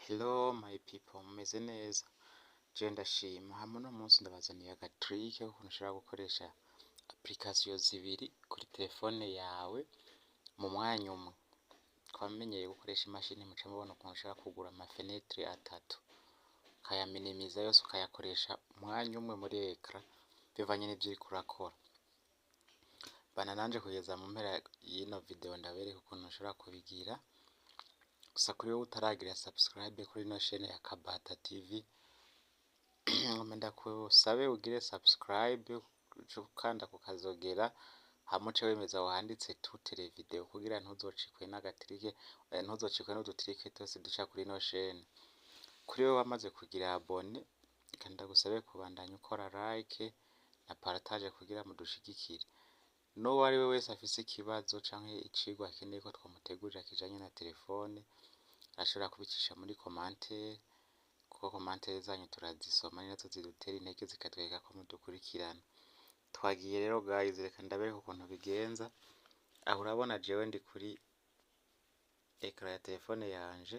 Hello my people, mumeze neza? Je ndashima. Hamwe uno munsi ndabazaniye aga trick k'ukuntu ushobora gukoresha application zibiri kuri telefone yawe mu mwanya umwe. Twamenyereye gukoresha imashini, muca mubona ukuntu ushobora kugura ama fenêtre atatu, ukayaminimiza yose, ukayakoresha umwanya umwe muri écran bivanye n'ivyo uriko urakora. Bana nanje kugeza mu mpera y'ino video ndabereka ukuntu ushobora kubigira. Gusa kuri wowe utaragira subscribe kuri ino chaîne ya Kabata TV, ngomba ndakusabe ugire subscribe, uce ukanda ku kazogera, hama uce wemeza aho handitse toutes les vidéos kugira ntuzocikwe n'aga trick, ntuzocikwe n'udu trick twose duca kuri ino chaîne. Kuri wewe wamaze kugira abonner, reka ndagusabe kubandanya ukora like na partage kugira mudushigikire. N'uwo ari we wese afise ikibazo canke icigwa akeneye ko twomutegurira kijanye na telefone, arashobora kubicisha muri commentaire, kuko commentaire zanyu turazisoma, ni nazo zidutera intege, zikatwereka ko mudukurikirana. Twagiye rero guys, reka ndabereke ukuntu bigenza. Aho urabona jewe ndi kuri écran ya telefone yanje,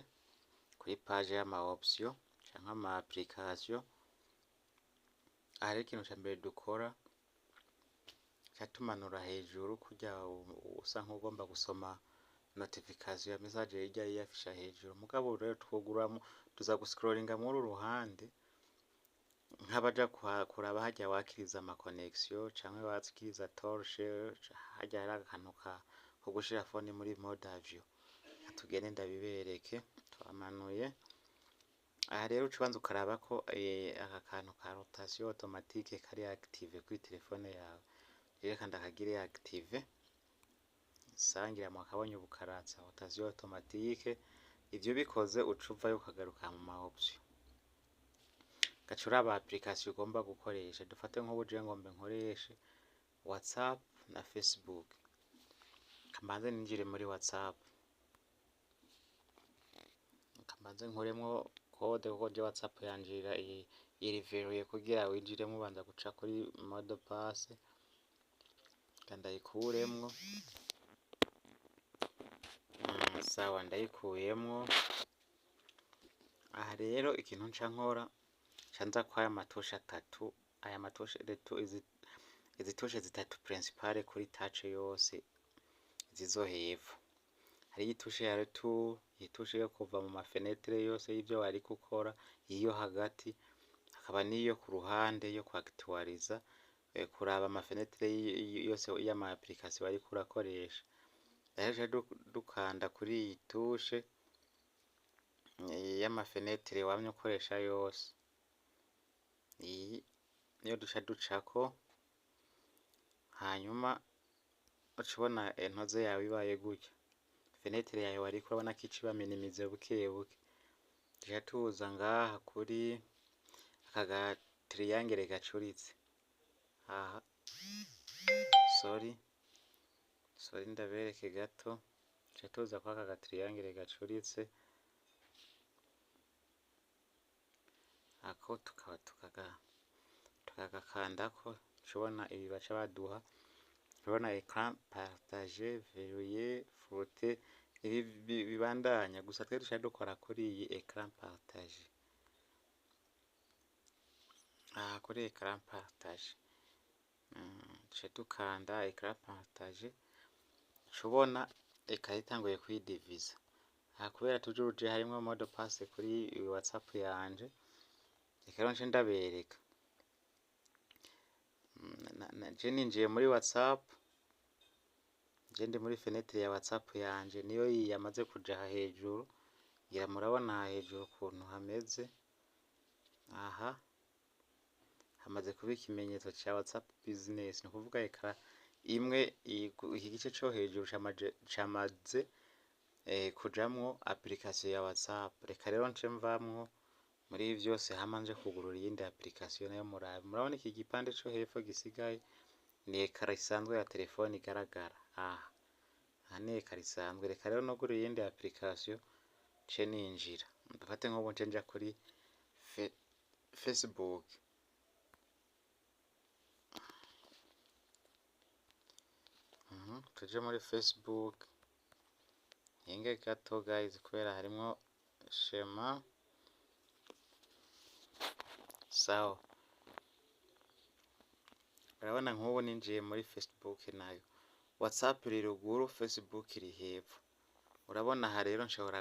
kuri page y'ama option canke ama application. Aha rero ikintu ca mbere dukora, ca tumanura hejuru kurya usa nk'ugomba gusoma notification ya message hirya yiyafisha hejuru. Mugabo rero twuguramwo, tuza guscrollinga muri uru ruhande nk'abaja kuraba harya wakiriza ama connexion canke wakiriza torche, harya hari akantu ko gushira phone muri mode avion. Tugende ndabibereke. Twamanuye. Aha rero uca ubanza ukaraba ko aka kantu ka rotation automatique kari active kuri telefone yawe. Rero reka ndakagire active. Sangira mwakabonye ubu karatsa rotation automatique. Ivyo bikoze, uca uvayo ukagaruka mu ma option, ugaca uraba application ugomba gukoresha. Dufate nk'ubu jewe ngombe nkoreshe WhatsApp na Facebook. Mbanze ninjire muri WhatsApp, mbanze nkuremwo code, kuko je WhatsApp yanje iri verrouillé. Kugira winjiremwo ubanza guca kuri mot de passe. Reka ndayikuremwo. Sawa, ndayikuyemwo. Aha rero ikintu nca nkora, nca nza kwaya ma touches atatu, aya ma touches, izi touches zitatu principale kuri touch yose, izi zo hepfo. Hariyo i touche ya retour, i touche yo kuva mu ma fenêtre yose y'ivyo wariko ukora, iyo hagati, hakaba n'iyo ku ruhande yo kwactualiza, kuraba ama fenêtre yose y'ama application wariko urakoresha. Rero duca dukanda kuri iyi touche y'ama fenêtre wamye ukoresha yose. Iyi niyo duca ducako, hanyuma uca ubona intoze yawe ibaye gutya. Fenêtre yawe wariko urabona ko ica iba minimisée buke buke. Duca tuza ngaha kuri aka ga triangle gacuritse. Aha, sorry, sorry, ndabereke gato. Duca tuza kwaka ga triangle gacuritse, ako tukaba tukagakandako, uca ubona ibi baca baduha. Urabona écran partagé, verrouillé, flouté, ibi bibandanya. Gusa twe duca dukora kuri iyi écran partagé. Aha kuri écran partagé, duca dukanda écran partagé, uca ubona écran itanguye kwidiviza. Aha kubera toujours je harimwo mot de passe kuri WhatsApp yanje, reka rero nce ndabereka. Je ninjiye muri WhatsApp, je ndi muri fenêtre ya WhatsApp yanje, niyo iyi yamaze kuja aha hejuru. Ngira murabona aha hejuru ukuntu hameze. Aha hamaze kuba ikimenyetso ca WhatsApp Business, ni ukuvuga écran imwe, iki gice co hejuru camaze kujamwo application ya WhatsApp. Reka rero nce mvamwo muri ibi vyose, hama nje kugurura iyindi application nayo murabe. Murabona iki gipande co hepfo gisigaye ni écran isanzwe ya telefone igaragara. Aha ni écran isanzwe. Reka rero nugurure iyindi application, nce ninjira. Dufate nk'ubu nce nja kuri Facebook. Tuje muri Facebook. Hinge gato guys, kubera harimwo schéma. Sawa, urabona nk'ubu ninjiye muri Facebook, nayo WhatsApp iri ruguru, Facebook iri hepfo. Urabona aha rero nshobora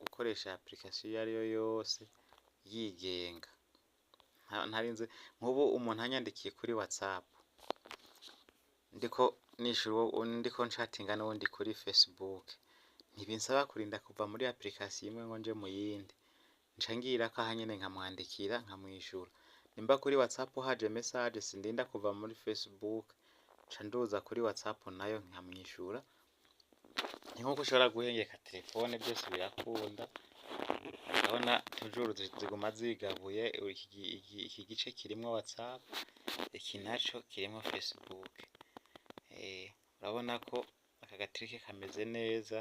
gukoresha application iyo ariyo yose yigenga, ntarinze. Nk'ubu umuntu anyandikiye kuri WhatsApp, ndiko nishura uwo ndiko ncatinga n'uwundi kuri Facebook, ntibinsaba kurinda kuva muri application imwe ngo nje mu yindi. Nca ngirako aha nyene, nkamwandikira, nkamwishura. Nimba kuri WhatsApp haje message, sindinda kuva muri Facebook, nca nduza kuri WhatsApp nayo nkamwishura. Ni nkuko ushobora guhengeka telefone, byose birakunda. Urabona toujours ziguma zigabuye: iki gice kirimwo WhatsApp, iki naco kirimwo Facebook. Urabona ko aka ga trick kameze neza.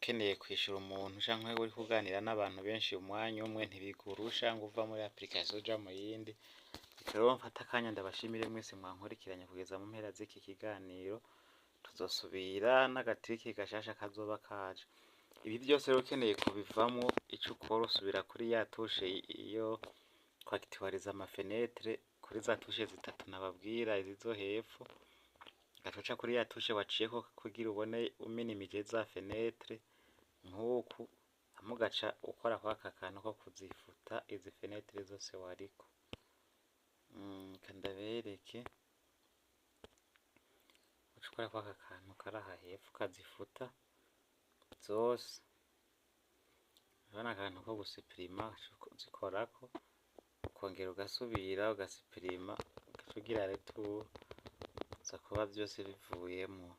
Ukeneye kwishura umuntu canke uri kuganira n'abantu benshi umwanya umwe, ntibigurusha ngo uva muri application uja mu yindi. Reka rero mfate akanya ndabashimire mwese mwankurikiranye kugeza mu mpera z'iki kiganiro. Tuzosubira n'aga trick gashasha kazoba kaje. Ibi byose rero ukeneye kubivamwo, ico ukora usubira kuri ya touche iyo kwactualiza ama fenêtres, kuri za touches zitatu nababwira, izi zo hepfo, ugaca uca kuri ya touche waciyeko kugira ubone uminimije za fenêtres nk'uku, hama ugaca ukora kwaka kantu ko kuzifuta izi fenêtres zose wariko. Reka ndabereke. Uca ukora kwaka kantu kari aha hepfo kazifuta zose. Urabona akantu ko gusupirima, uzikorako, ukongera ugasubira ugasupirima, ugaca ugira retour, uza kuba vyose bivuyemwo.